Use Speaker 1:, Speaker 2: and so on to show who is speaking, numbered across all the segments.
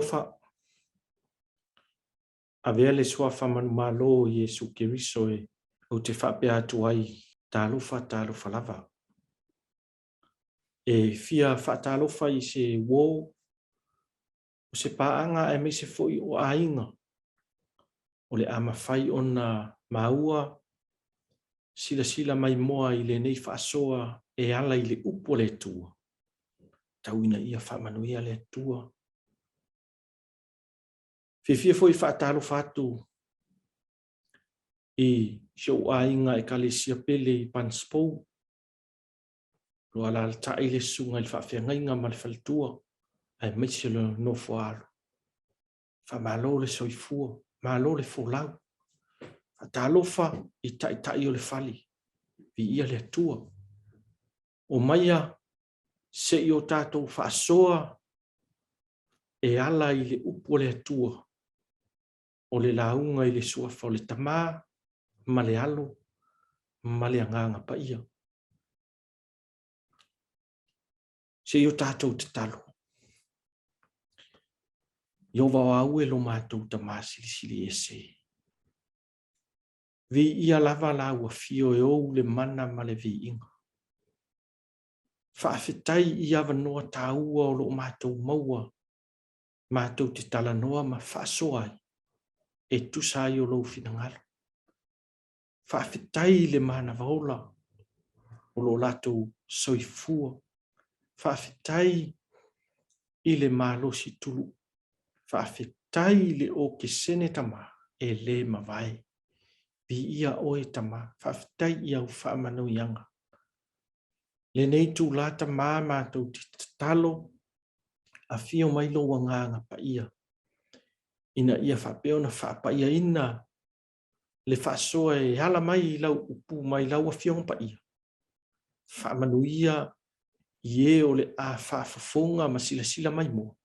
Speaker 1: Talofa, avea le suafa manumalo o Iesu Keriso e ou te faapea atu ai, Talofa, talofa lava. E fia faatalofa i se uo, o se paaga aemaise foi o aiga o le a mafai ona maua silasila maimoa i lenei faasoa e ala i le upu a le Atua. Tau ina ia faamanuia le Atua. Fiafia foi e faatalofa atu i si ou aiga Ekalesia pele i Pansipou, lo alaalatai le susuga i le faafeagaiga ma le faletua, aemaise le nofo a alo. Faamalo le soifua, malo le folau. Faatalofa i taitai o le fale, viia le Atua. Omaia se i o tatou faasoa e ala i le upu a le Atua, o le lauga i le suafa o le Tama ma le Alo ma le Agaga Paia. Se i o tatou tatalo. Ieova o au e lo matou Tama silisili ese. Viia lava lau afio e ou le mana ma le viiga. Faafetai i avanoa taua o lo o matou maua matou te talanoa ma faasoa ai e tusa ai o lou finagalo. Faafetai i le manava ola o lo latou soifua. Faafetai i le malosi tulu'u. Faafetai i le okesene Tama e le mavae. Viia oe Tama, faafetai i au faamanuiaga. Lenei itula Tama matou te tatalo, afio mai lou Agaga Paia ina ia faapea ona faapaiaina le faasoa e ala mai i lau upu mai lau Afioga Paia. Faamanuia i e o le a faafofoga ma silasila mai moa,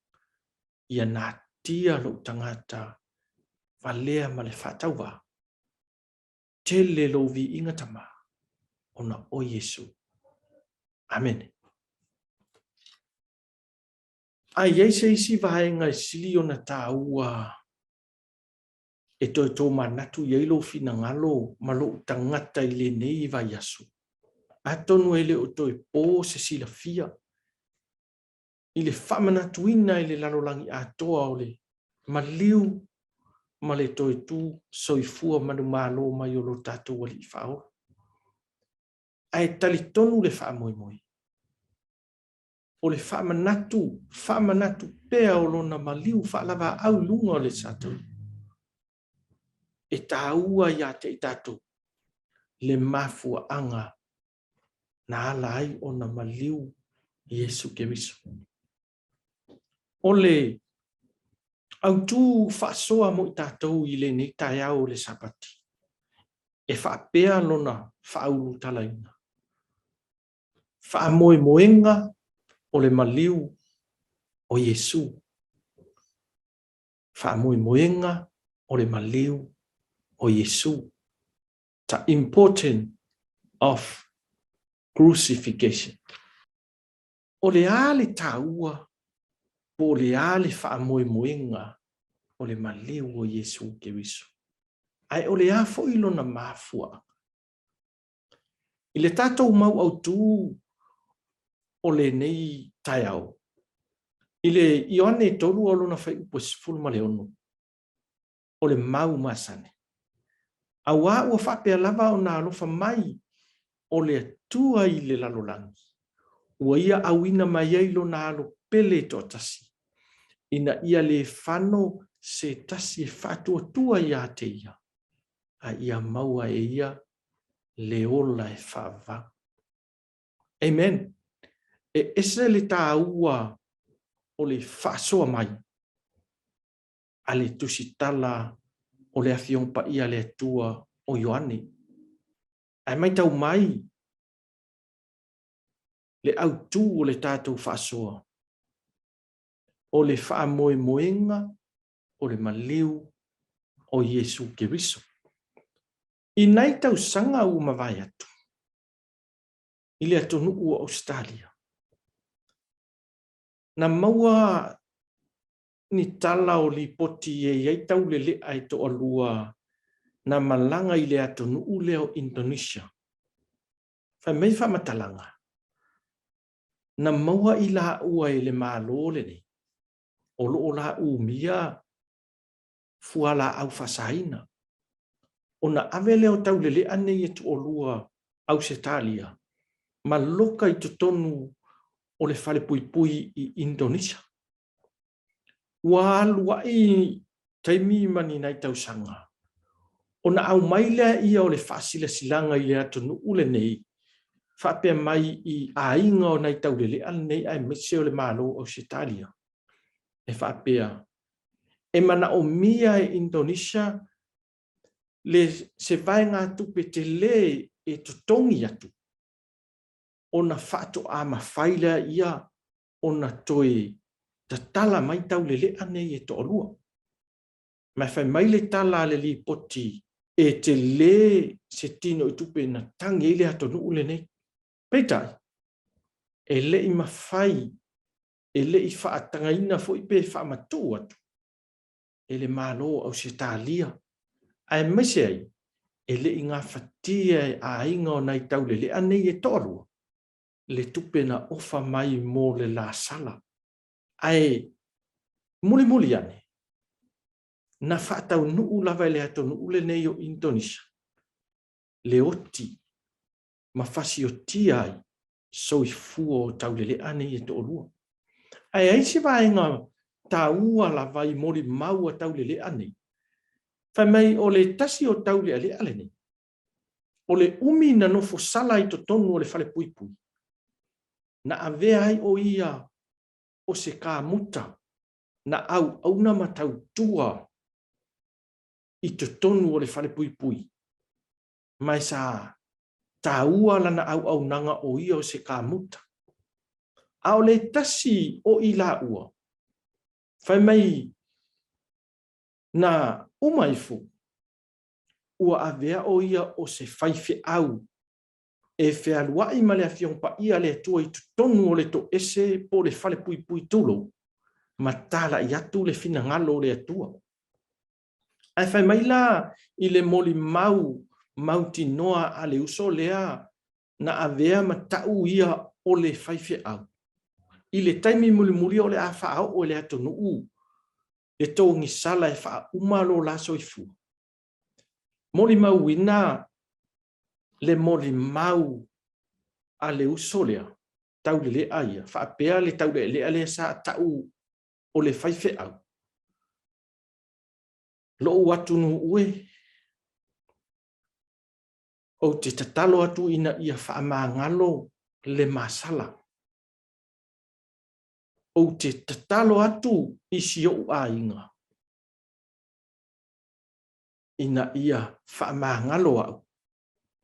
Speaker 1: ia natia lou tagata valea ma le faatauvā. Tele lou viiga Tama, ona o Iesu. Amene. A i ai se isi vaega e sili ona tāua e toe tōmanatu i ai lou finagalo ma lou tagata i lenei vaiaso, atonu e le o toe pō se silafia i le faamanatuina i le lalolagi atoa o le maliu ma le toe tu soifua manumalo mai o lo tatou Alii Faaola. Ae talitonu le faamoemoe, o le faamanatu, faamanatu pea o lona maliu faalavaau i luga o le sataua. E taua ia te i tatou le mafuaaga na ala ai ona maliu Iesu Keriso. O le autu faasoa mo i tatou i lenei taeao o le Sapati, e faapea lona faaulutalaina. Faamoemoega o le maliu o Iesu. Faamoemoega o le maliu o Iesu. The important of crucifixion. O le a le taua po o le a le faamoemoega o le maliu o Iesu Keriso? Ae o le a foi lona mafuaaga? I le tatou mau autū o lenei taeao, i le Ioane 3 o lona fuaiupu e 16, o le mau masani. Auā ua faapea lava ona alofa mai o le Atua i le lalolagi, ua ia auina mai ai lona alo pele toatasi, ina ia le fano se tasi e faatuatua ia te ia, a ia maua e ia le ola e faavavau. Amen. E ese le tāua o le faasoa mai a le tusitala o le Afioga Paia a le Atua o Ioane. Ae matau mai le autū o le tatou faasoa, o le faamoemoega o le maliu o Iesu Keriso. I nai tausaga ua mavae atu i le atunuu o Ausetalia, na maua ni tala o lipoti e i ai taulele'a e toalua na malaga i le atunuu lea o Indonesia. Fai mai faamatalaga, na maua i laua e le Malo lenei o lo o la umia fualaau faasaina, ona ave lea o taulele'a nei e toalua Ausetalia ma loka i totonu o le falepuipui i Indonesia. Ua alu ai taimi ma ni nai tausaga, ona aumai lea ia o le faasilasilaga i le atunuu lenei, faapea mai i aiga o nai taulelea lenei aemaise o le Malo o Ausetalia, e faapea, e manaomia e Indonesia le se vaegatupe tele e totogi atu ona faatoa mafai lea ia ona toe tatala mai taulelea nei e toalua. Ma e fai mai le tala a le lipoti e tele se tino i tupe na tagi ai le atunuu lenei. Peitai, e le i mafai, e le i faatagaina foi pe faamatuu atu e le Malo o Ausetalia, aemaise ai e le i gafatia e aiga o nai taulelea nei e toalua le tupe na ofa mai mo le lasala. Ae mulimuli ane, na faataunuu lava e le atunuu lenei o Indonesia le oti ma fasiotia ai soifua o taulelea nei e toalua. Ae ai se vaega taua lava i molimau a taulelea nei, fai mai o le tasi o taulealea lenei, o le umi na nofo sala i totonu o le falepuipui, na avea ai o ia o se kamuta na auauna ma tautua i totonu o le falepuipui, ma e sa taua lana auaunaga o ia o se kamuta. A o le tasi o i laua, fai mai na uma ifo, ua avea o ia o se faifeau e fealuai ma le Afioga Paia a le Atua i totonu o le toese po o le falepuipui tulou, ma talai atu le finagalo o le Atua. Ae fai mai la i le molimau mautinoa a le uso lea na avea ma ta'u ia o le faifeau, i le taimi mulimuli o le a faaoo e le atunuu le togisala e faauma lo la soifua. Molimauina le molimau a le uso lea, taulelea ia, faapea le taulealea lea sa ta'u o le faifeau, Lo'u atunuu e, ou te tatalo atu ina ia faamagalo le masala. Ou te tatalo atu i si o'u aiga ina ia faamagalo a'u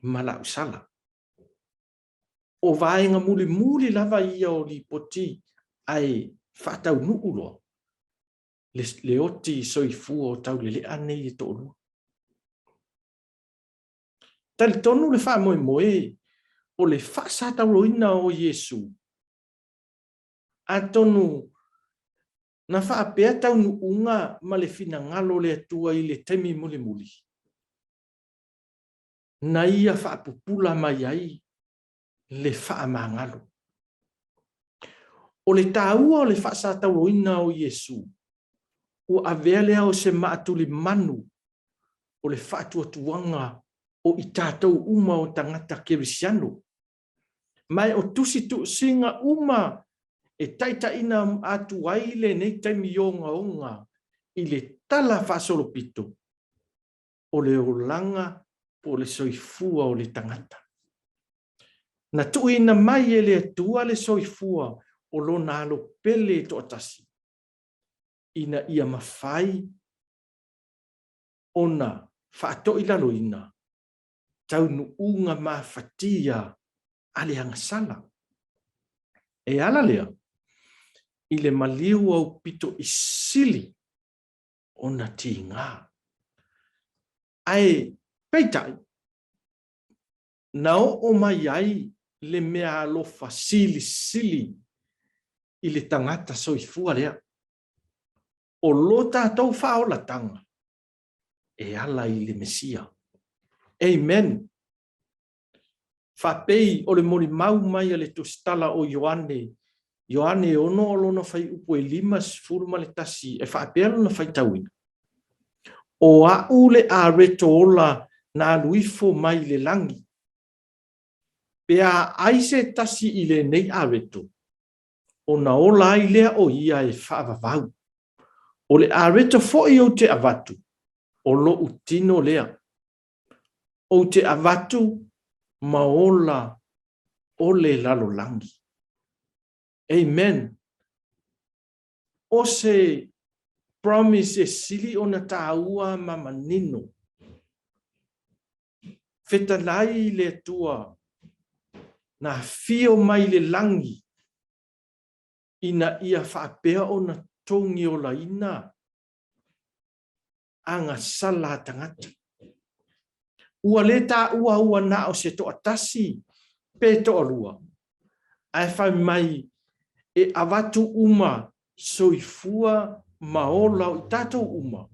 Speaker 1: ma la'u sala. O vaega mulimuli lava ia o lipoti ae faataunuu loa le oti soifua o taulelea nei e toalua. Talitonu le faamoemoe o le faasatauroina o Iesu, atonu na faapea taunuuga ma le finagalo o le Atua i le taimi mulimuli, na ia faapupula mai ai le faamagalo. O le taua o le faasatauroina o Iesu, ua avea lea o se maatulimanu o le faatuatuaga o i tatou uma o tagata kerisiano. Ma e o tusi tuusiga uma e taitaiina atu ai lenei taimi ogaoga i le tala faasolopito o le olaga po o le soifua o le tagata. Na tuuina mai e le Atua le soifua o Lona Alo pele e toatasi, ina ia mafai ona faatoilaloina taunuuga mafatia a le agasala. E ala lea i le maliu aupito i sili ona tiga. Ae peitai, na oo mai ai le meaalofa silisili i le tagata soifua lea. O lo tatou faaolataga e ala i le Mesia. Amen. Faapei o le molimau mai a le tusitala o Ioane, Ioane e 6 o lona fuaiupu e 51, e faapea lona faitauina, O a'u le areto ola na alu ifo mai le lagi. Pe a ai se tasi i lenei areto, ona ola ai lea o ia e faavavau. O le areto foi ou te avatu, o lo'u tino lea. Ou te avatu ma ola o le lalolagi. Amen. O se promise e sili ona tāua ma manino. Fetalai le Atua na afio mai le lagi ina ia faapea ona togiolaina agasala a tagata. Ua le taua ua na o se toatasi pe toalua, ae fai mai e avatu uma soifua ma ola o i tatou uma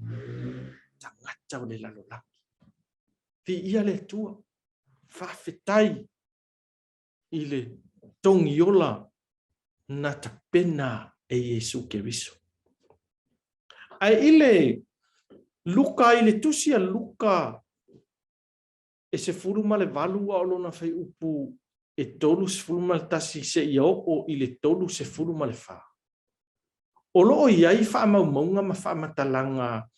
Speaker 1: tagata o le lalolagi. Viia le Atua. Faafetai i le togiola na tapena e Iesu Keriso. Ae i le Luka, i le tusi a Luka e 18 a o lona fuaiupu e 31 seia oo i le 34, O lo o i ai faamaumauga ma faamatalaga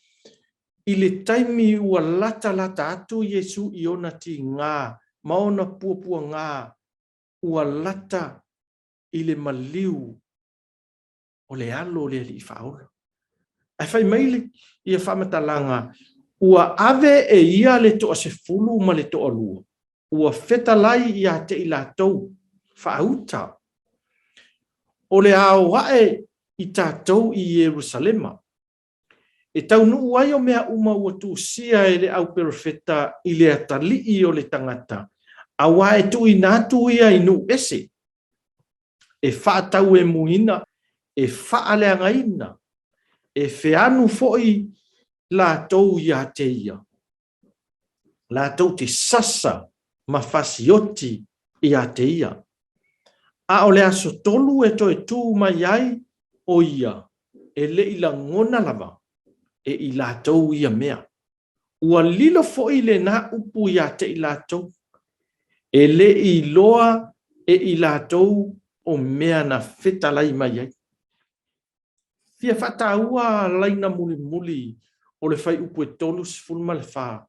Speaker 1: i le taimi ua latalata atu Iesu i ona tiga ma ona puapuaga ua lata i le maliu o le alo o le Alii Faaola. Ae fai mai ia faamatalaga, ua ave e ia le toasefulu ma le toalua, ua fetalai ia te i latou, faauta, o le a o ae i tatou i Ierusalema, e taunuu ai o mea uma ua tusia e le au perofeta i le atalii o le tagata, auā e tuuina atu ia i nuu ese, e faatauemuina, e faaleagaina, e feanu foi latou ia te ia. Latou te sasa ma fasioti ia te ia. A o le aso tolu e toe tū mai ai o ia, e le i lagona lava e i latou ia mea. Ua lilo foi lena upu ia te i latou, e le i iloa e i latou o mea na fetalai mai ai. Fia faataua laina mulimuli o le fuaiupu e 34.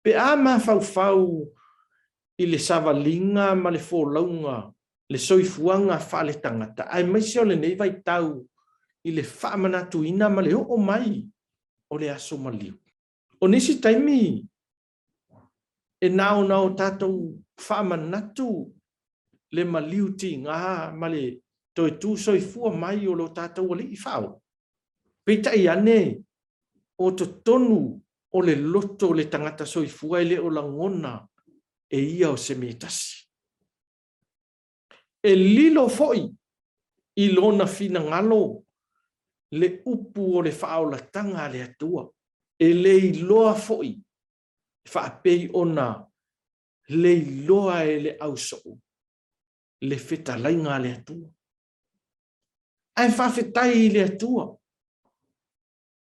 Speaker 1: Pe a mafaufau i le savaliga ma le folauga, le soifuaga faaletagata, aemaise o lenei vaitau i le faamanatuina ma le oo mai o le aso maliu. O nisi taimi e na ona o tatou faamanatu le maliu tiga ma le toe tu soifua mai o lo tatou Alii Faaola. Peitai ane, o totonu o le loto o le tagata soifua e le o lagona e ia o se mea tasi. E lilo foi i lona finagalo le upu o le faaolataga a le Atua. E le iloa foi faapei ona le iloa e le ausoo le fetalaiga a le Atua. Ae faafetai i le Atua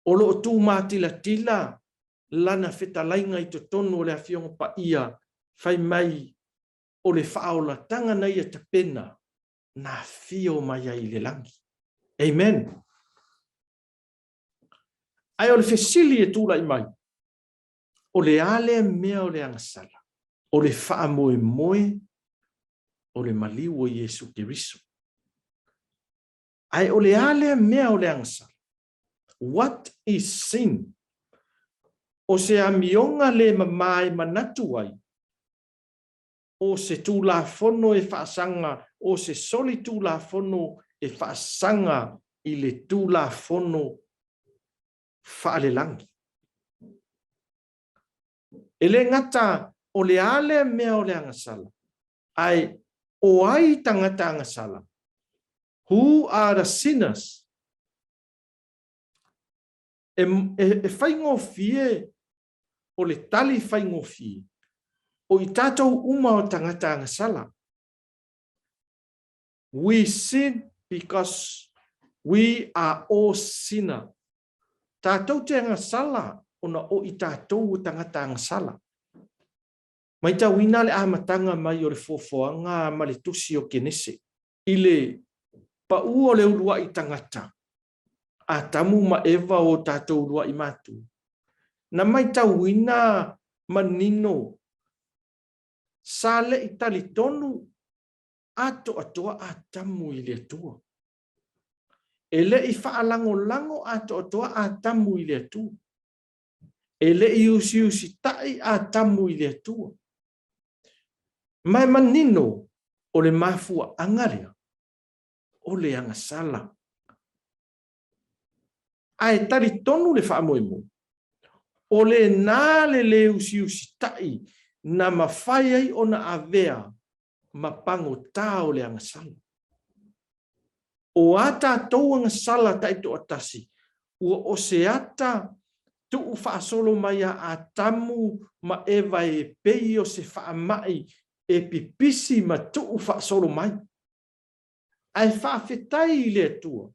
Speaker 1: o lo o tumatilatila Lana fetalaiga i totonu o le Afioga Paia fai mai o le faaolataga na Ia tapena na afio mai ai i le lagi. Amen. Ae o le fesili e tulai mai, o le a lea mea o le agasala? O le faamoemoe o le maliu o Iesu Keriso. Ae o le a lea mea o le agasala? What is sin? O se amioga le mama e manatu ai, o se Tulafono e faasaga, o se solitulafono e faasaga i le Tulafono faalelagi. E le gata o le a lea mea o le agasala, ae o ai tagata agasala? Who are the sinners? E, e, e faigofie o le tali faigofie, o i tatou uma o tagata agasala. We sin because we are all sinner. Tatou te agasala ona o i tatou o tagata agasala. Maitauina le amataga mai o le foafoaga ma le tusi o Kenese i le pau o le uluai tagata, Atamu ma Eva o tatou uluai matua. Na maitauina manino sa le i talitonu atoatoa Atamu i le Atua. E le i faalagolago atoatoa Atamu i le Atua. E le i usiusitaʻi Atamu i le Atua. Ma e manino o le mafuaaga lea o le agasala. Ae talitonu le faamoemoe, o lena le lē usiusitaʻi na mafai ai ona avea ma pagota o le agasala. O a tatou agasala taitoatasi, ua o se ata tuu faasolo mai a Atamu ma Eva e pei o se faamai e pipisi ma tuu faasolo mai. Ae faafetai i le Atua,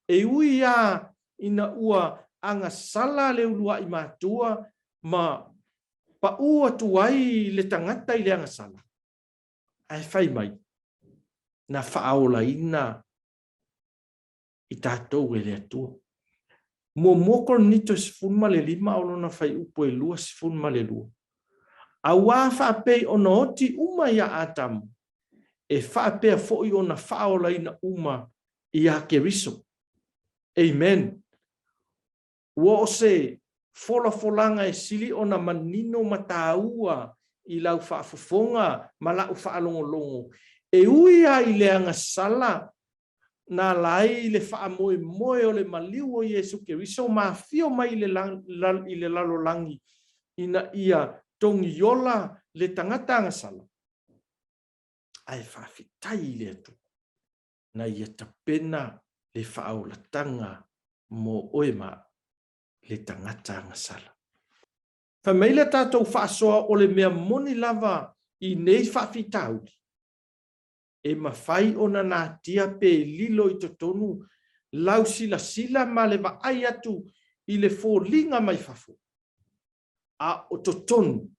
Speaker 1: e ui lava ina ua agasala le uluai matua ma pau atu ai le tagata i le agasala, ae fai mai, na faaolaina i tatou e le Atua. Muamua Korinito 15 o lona fuaiupu e 22. Auā faapei ona oti uma iā Atamu, e faapea foi ona faaolaina uma iā Keriso. Amen. Ua o se folafolaga e sili ona manino ma tāua i lau faafofoga ma la'u faalogologo, e ui lava i le agasala na ala ai le faamoemoe o le maliu o Iesu Keriso ma afio mai i le lalolagi ina ia togiola le tagata agasala, ae faafetai i le Atua na ia tapena le faaolataga mo oe ma au, le tagata agasala. Fai mai le tatou faasoa o le mea moni lava i nei faafitauli, e mafai ona natia pe lilo i totonu lau silasila ma le vaai atu i le foliga mai fafo, a o totonu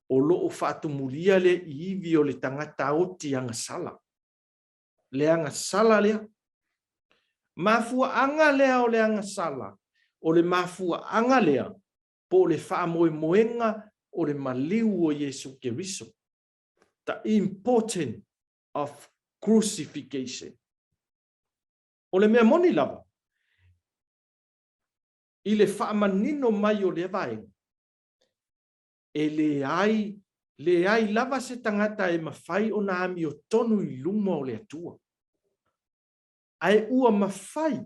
Speaker 1: o lo o faatumulia le ivi o le tagata oti agasala. Le agasala lea. Mafuaaga lea o le agasala, o le mafuaaga lea po o le faamoemoega o le maliu o Iesu Keriso. The important of crucifixion. O le mea moni lava, i le faamanino mai o lea vaega, e leai, leai lava se tagata e mafai ona amiotonu i luma o le Atua. Ae ua mafai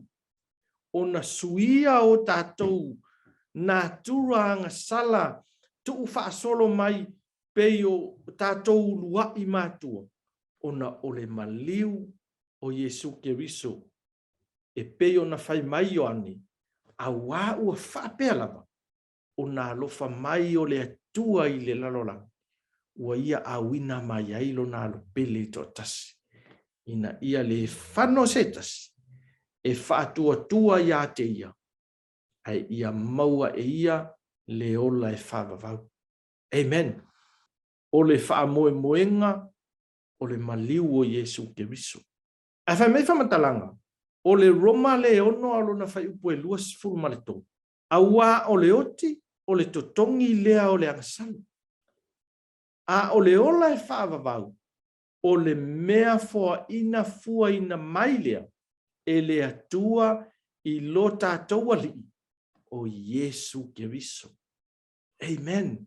Speaker 1: ona suia o tatou natura agasala tuu faasolo mai pei o tatou uluai matua, ona o le maliu o Iesu Keriso, e pei ona fai mai Ioane, auā ua faapea lava ona alofa mai o le Atua i le lalolagi, ua ia auina mai ai lona alo pele toatasi, ina ia le fano se tasi e faatuatua iā te ia, ae ia maua e ia le ola e faavavau. Amen. O le faamoemoega o le maliu o Iesu Keriso. Ae fai mai faamatalaga, o le Roma le ono a o lona fuaiupu e 23, Auā o le oti, o le totogi lea o le agasala. A o le ola e faavavau, o le mea foaina fuaina mai lea e le Atua i lo tatou Alii, o Iesu Keriso. Amen.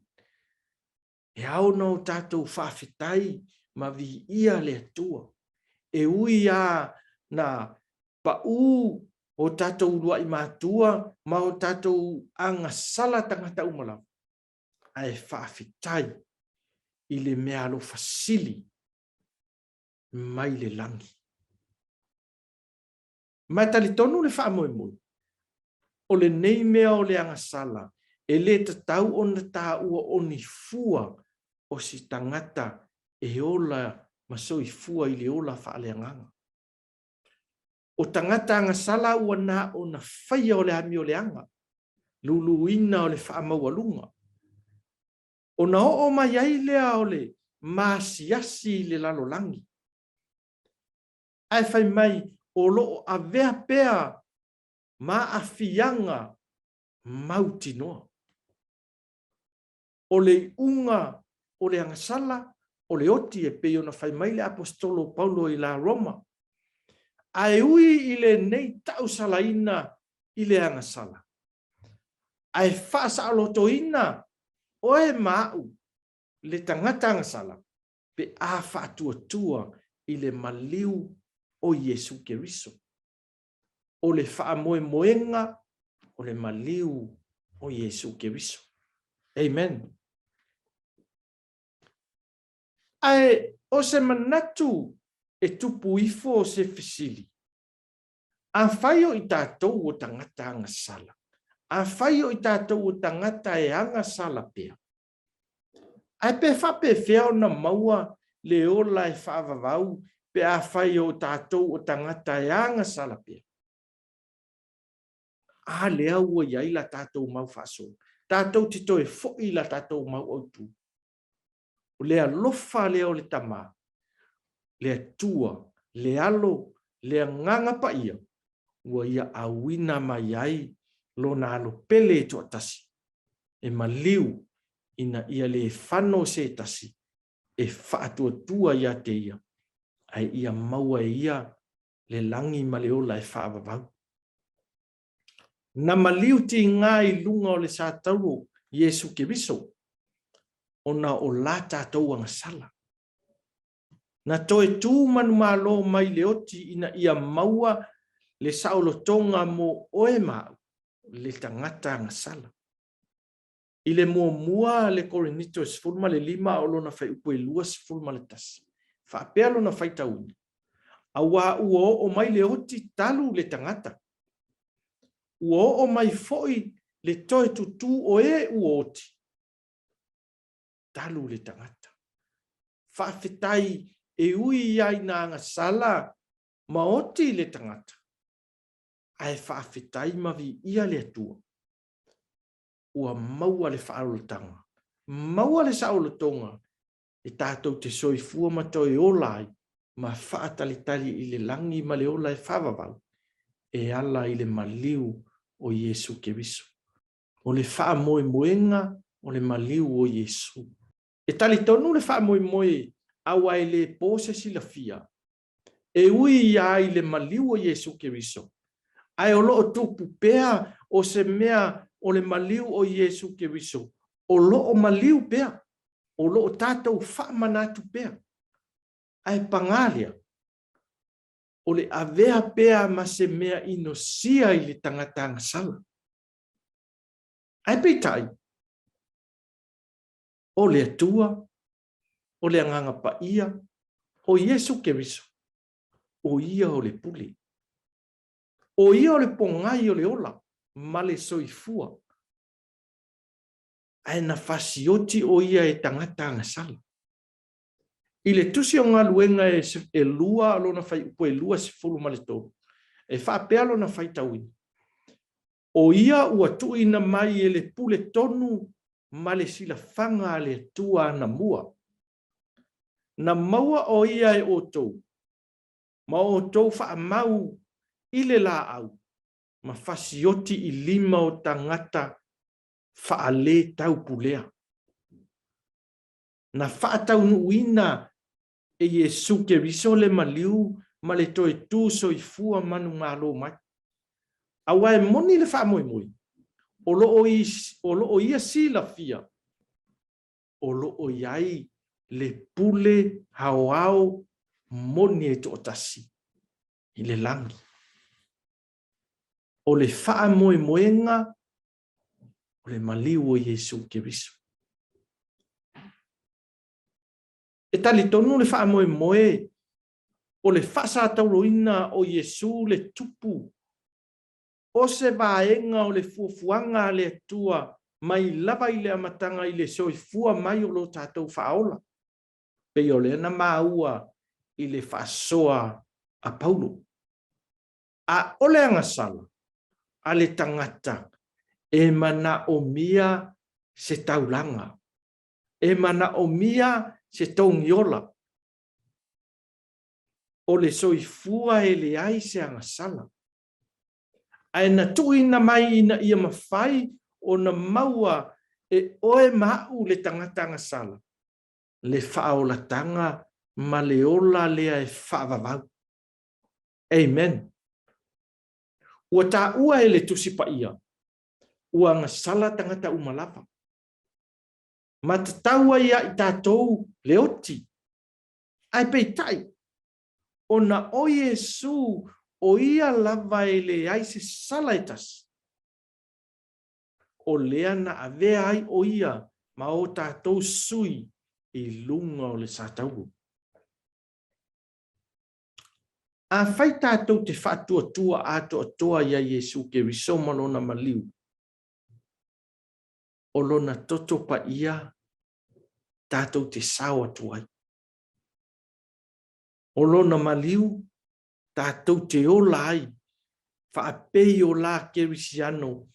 Speaker 1: E ao ona o tatou faafetai ma viia le Atua, e ui lava na paʻū o tatou uluai matua ma o tatou agasala tagata uma lava, ae faafetai i le mea alofa sili mai le lagi. Ma e talitonu le faamoemoe, O lenei mea o le agasala, e lē tatau ona taua o ni fua o se tagata e ola ma soifua i le ola faaleagaga. O tagata agasala ua na ona faia o le amioleaga, luluina o le faamaualuga. Ona oo mai ai lea o le maasiasi i le lalolagi. Ae fai mai o lo o avea pea ma aafiaga mautinoa. O le iuga o le agasala, o le oti e pei ona fai mai le Aposetolo o Paulo i la Roma. Ae ui i lenei tausalaina i le agasala, ae faasaolotoina oe ma au le tagata agasala pe a faatuatua i le maliu o Iesu Keriso. O le faamoemoega o le maliu o Iesu Keriso. Amen. Ae o se manatu e tupu ifo o se fesili, Afai o i tatou o tagata agasala, afai o i tatou o tagata e agasala pea, ae pe faapefea ona maua le ola e faavavau pe afai o tatou o tagata e agasala pea? A lea ua i ai la tatou mau faasoa, tatou te toe foi i la tatou mau autu. O le alofa lea o le Tama, le Atua, le Alo, le Agaga Paia, ua ia auina mai ai Lona Alo pele e toatasi, e maliu ina ia le fano se tasi e faatuatua ia te ia, ae ia maua e ia le lagi ma le ola e faavavau. Na maliu tiga i luga o le satauro Iesu Keriso, ona o la tatou agasala. Na toe tu manumalo mai le oti ina ia maua le saolotoga mo oe ma au, le tagata agasala. I le muamua le Korinito e 15 a o lona fuaiupu e 21, faapea lona faitauina, Auā ua oo mai le oti talu le tagata, ua oo mai foi le toe tutū o e ua oti talu le tagata. Faafetai e ui ia ina agasala ma oti le tagata, ae faafetai ma viia le Atua ua maua le faaolataga, maua le saolotoga e tatou te soifua ma toe ola ai ma faatalitali i le lagi ma le ola e faavavau e ala i le maliu o Iesu Keriso. O le faamoemoega o le maliu o Iesu. E talitonu le faamoemoe aua e le po se silafia e ui ia i le maliu o Iesu Keriso, ae o lo o tupu pea o se mea o le maliu o Iesu Keriso, o lo o maliu pea, o lo o tatou faamanatu pea. Ae pagā lea, o le avea pea ma se mea inosia i le tagata agasala. Ae peitai, o le Atua o le Agaga Paia, o Iesu Keriso, o Ia o le pule. O Ia o le pogai o le ola ma le soifua. Ae na fasioti o Ia e tagata agasala. I le Tusi o Galuega e lua lona fuaiupu e 23, e faapea lona faitauina, O ia ua tuuina mai e le pule tonu ma le silafaga a le Atua anamua. Na maua o ia e outou, ma outou faamau i le laau ma fasioti i lima o tagata faaletau-pulea. Na faataunuuina e Iesu Keriso le maliu ma le toe tu soifua manumalo mai. Aua e moni le faamoemoe, o lo o, o lo o ia silafia, o lo o i ai le pule aoao moni e toatasi i le lagi. O le faamoemoega o le maliu o Iesu Keriso. E talitonu le faamoemoe o le faasatauroina o Iesu le tupu O se vaega o le fuafuaga a le Atua mai lava i le amataga i le soifua mai o lo tatou Faaola, pei o lea na maua i le faasoa a Paulo. ʻAʻole agasala a le tagata e manaomia se taulaga, e manaomia se togiola. O le soifua e leai se agasala, ae na tuuina mai ina ia mafai ona maua e oe ma aʻu le tagata agasala le faaolataga ma le ola lea e faavavau. Amen. Ua taua e le Tusi Paia, ua agasala tagata uma lava. Ma tatau ai ia i tatou le oti. Ae peitai, ona o Iesu o ia lava e leai se sala e tasi, o lea na avea ai o ia ma o tatou sui i luga o le satauro. Afai tatou te faatuatua atoatoa iā Iesu Keriso ma Lona maliu, o Lona toto paia tatou te sao atu ai. O Lona maliu tatou te ola ai faapei o la Kerisiano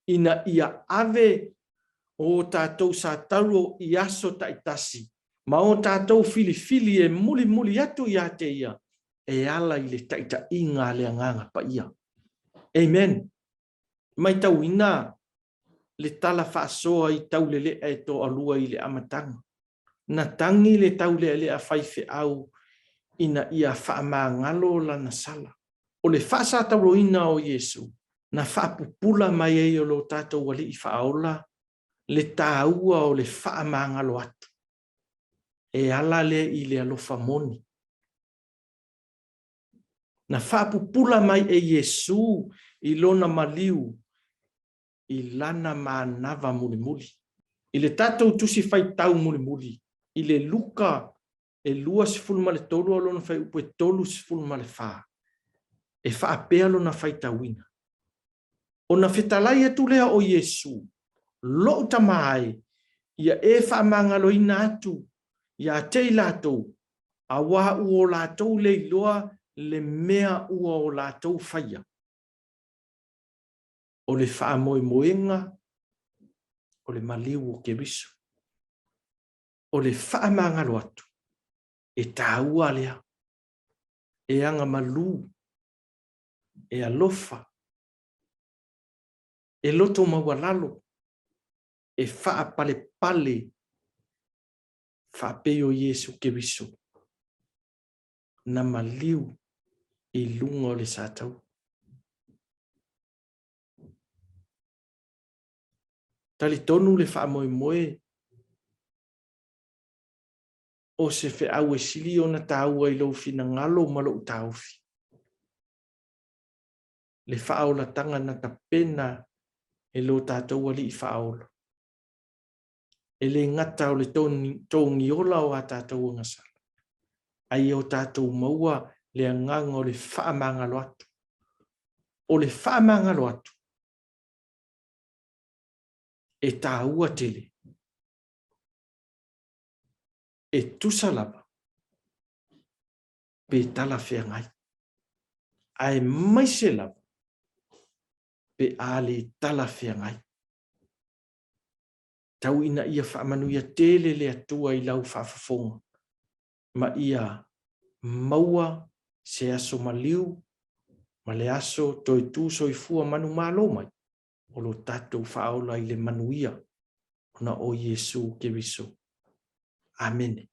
Speaker 1: ina ia ave o tatou satauro i aso taitasi ma o tatou filifili e mulimuli atu ia te ia e ala i le taitaiga a le Agaga Paia. Amen. Maitauina le tala faasoa i Taulelea e toalua i le amataga. Na tagi le Taulealea faifeau ina ia faamagalo lana sala. O le faasatauroina o Iesu, na faapupula mai ai e lo tatou Alii Faaola le taua o le faamagalo atu, e ala lea i le alofa moni. Na faapupula mai e Iesu i lona maliu i lana manava mulimuli. I le tatou tusi faitau mulimuli, i le Luka e 23 a lona fuaiupu e 34, e faapea lona faitauina, Ona fetalai atu lea o Iesu, Loʻu Tama e, ia e faamagaloina atu ia te i latou, auā ua o latou le iloa le mea ua o latou faia. O le faamoemoega o le maliu o Keriso. O le faamagalo atu, e taua lea, e agamalu, e alofa, e loto maualalo, e faapalepale faapei o Iesu Keriso na maliu i luga o le satauro. Talitonu le faamoemoe o se feau e sili ona taua i lou finagalo ma lou taofi. Le faaolataga na tapena e lo tatou Alii Faaola. E le gata o le togiola o a tatou agasala, a ia o tatou maua le agaga o le faamagalo atu. O le faamagalo atu, e taua tele. E tusa lava pe talafeagai, aemaise lava pe a le talafeagai. Tau ina ia faamanuia tele le Atua i lau faafofoga, ma ia maua se aso maliu ma le aso toe tu soifua manumalo mai o lo tatou faaola i le manuia ona o Iesu Keriso. Amene.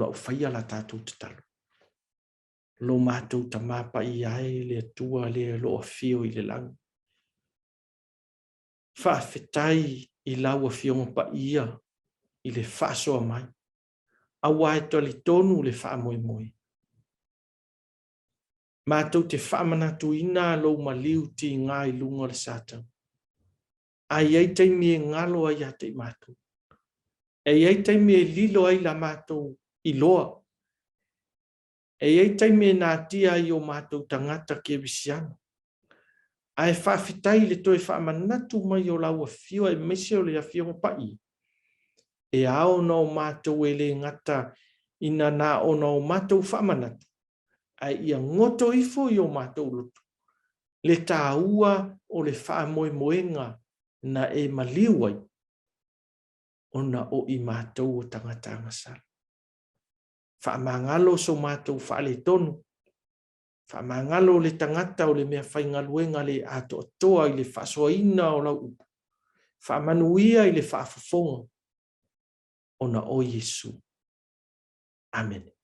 Speaker 1: a ou faia la tatou tatalo. Lo matou Tama Paia e, le Atua lea o lo o afio i le lagi. Faafetai i lau Afioga Paia i le faasoa mai, aua e talitonu le faamoemoe. Matou te faamanatuina lou maliu tiga i luga o le Satau. A i ai taimi e galo ai ia te i matou. E i ai taimi e lilo ai la matou iloa. E i ai taimi e natia ai o matou tagata kerisiano. Ae faafetai i le toe faamanatu mai o lau afio aemaise o le Afioga Paia, e ao ona o matou e le gata ina na ona o matou faamanatu, ae ia goto ifo i o matou loto le taua o le faamoemoega na e maliu ai ona o i matou o tagata agasala. Faamagalo so matou faaletonu, faamagalo le tagata o le mea faigaluega le atoatoa i le faasoaina o lau upu, faamanuia i le faafofoga ona o Iesu. Amene.